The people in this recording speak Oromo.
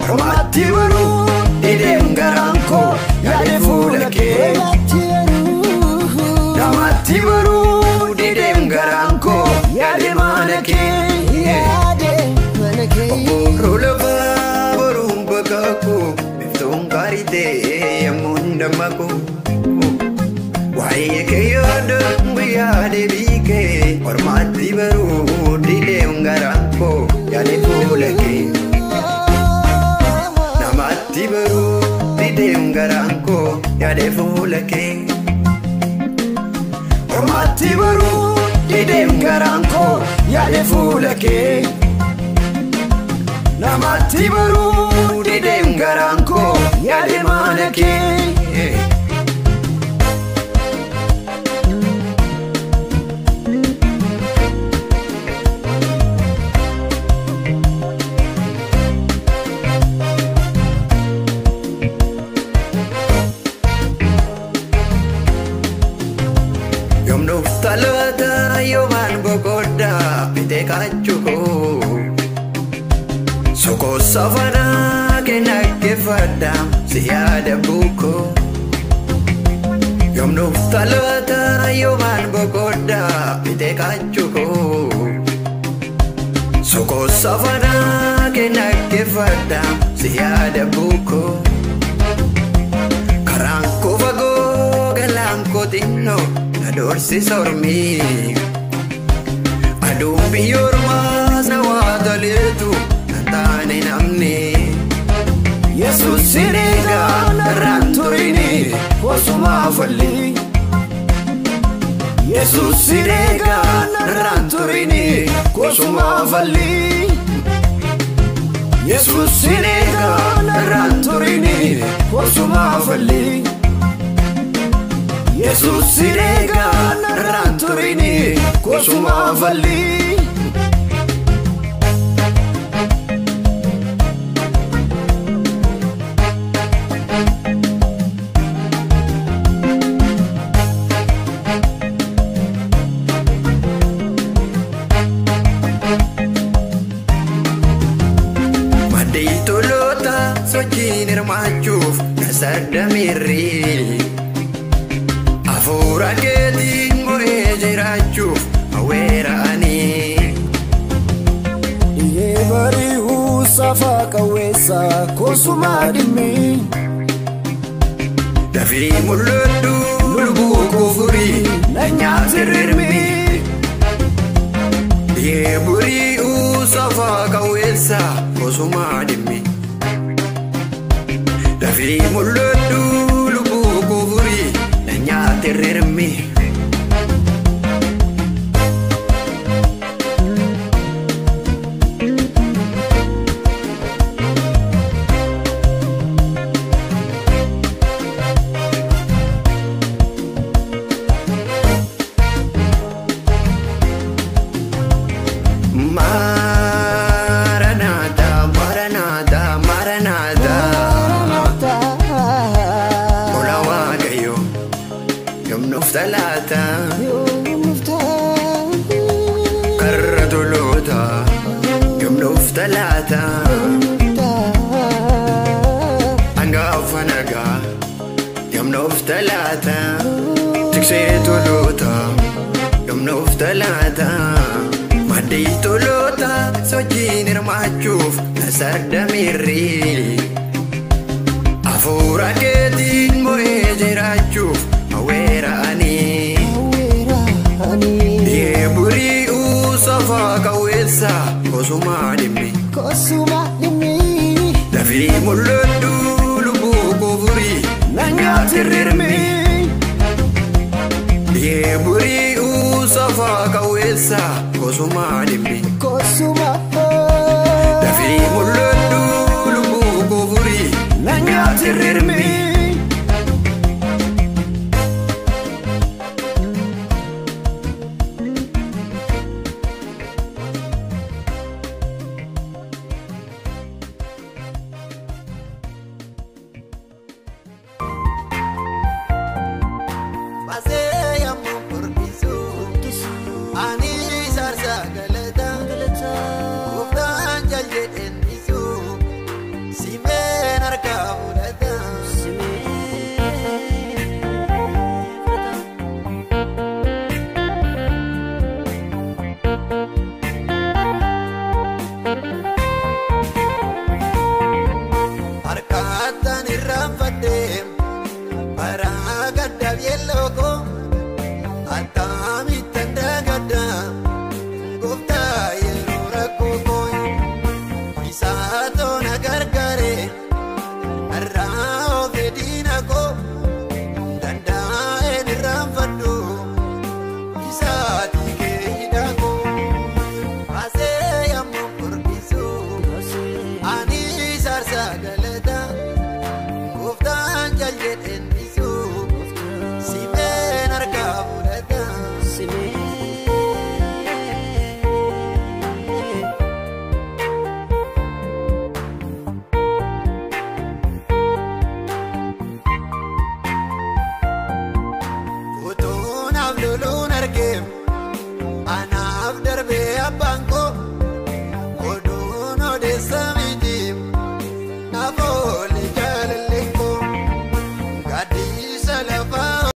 Ormaatti baruu dideen garaan koo yaade fuula kee. Namatti baruu dideen garaan koo yaade mana kee. Obboroo lafaa boruun bakka koo biftuun gaarii ta'e yemmuu dammaqu. Waa'ee kee yaada guyyaa deebii kee ormaatti baruu dideen garaan koo yaade fuula kee. Namatti baruu dideen garaan koo yaade fuula kee. Ormaatti baruu dideen garaan koo yaade fuula kee. Namatti baruu dideen garaan koo yaade mana kee. Yoom dhufta laata yoomaan boqoddaa bitee kaachuu koo. Sokoossa fanaa kenna si yaada buukoo. Yoom dhufta laata yoomaan boqoddaa bitee kaachuu koo. Sokoossa fanaa kenna si yaada buukoo. Karaan koo fagoo galaan koo xinnoo na doorsisa ormii. Aduun biyya ormaas na waa toleetu na taane namni. Yesuus sin eegaa irraan turini kosumaa falli. Yesuus sin eegaa irraan turini kosumaa falli. Yesuus sin eegaa irraan turini kosumaa falli. Yesuus sin eegaa irraan turini kosumaa falli. Maddii toloota sochiin hirmaachuuf na sardamirri. Hafuura keetiin mo'ee jiraachuuf hawweera ani. Dhiyyee bari'uu safaa qawweessa kosumaa dhimmi. Dafii mul'adhu lubbuu koo furii na nyaati rirmi. Dhiyyee bari'uu safaa qawweessa kosumaa dhimmi. Dafii mul'adhu lubbuu koo furii na nyaati rirmi. Maranatha, Maranatha, Maranatha. Hola Waaqayyo, yoom dhufta laata? Karra toloota, yoom dhufta laata? Angaafa nagaa, yoom dhufta laata? Tiksee toloota, yoom dhufta laata? Maddii toloota sochiin hirmaachuuf na sardamirri. Hafuura keetiin mo'ee jiraachuuf hawweera ani. Dhiyyee bari'uu safaa qawweessa kosumaa dhimmi. Dafii mul'adhu lubbuu koo furii na nyaati rirmi. Dhiyyee bari'uu safaa qawweessa kosumaa dhimmi. Dafii mul'adhu lubbuu koo furii na nyaati rirmi. Ani sarsa galata. Jiraatan.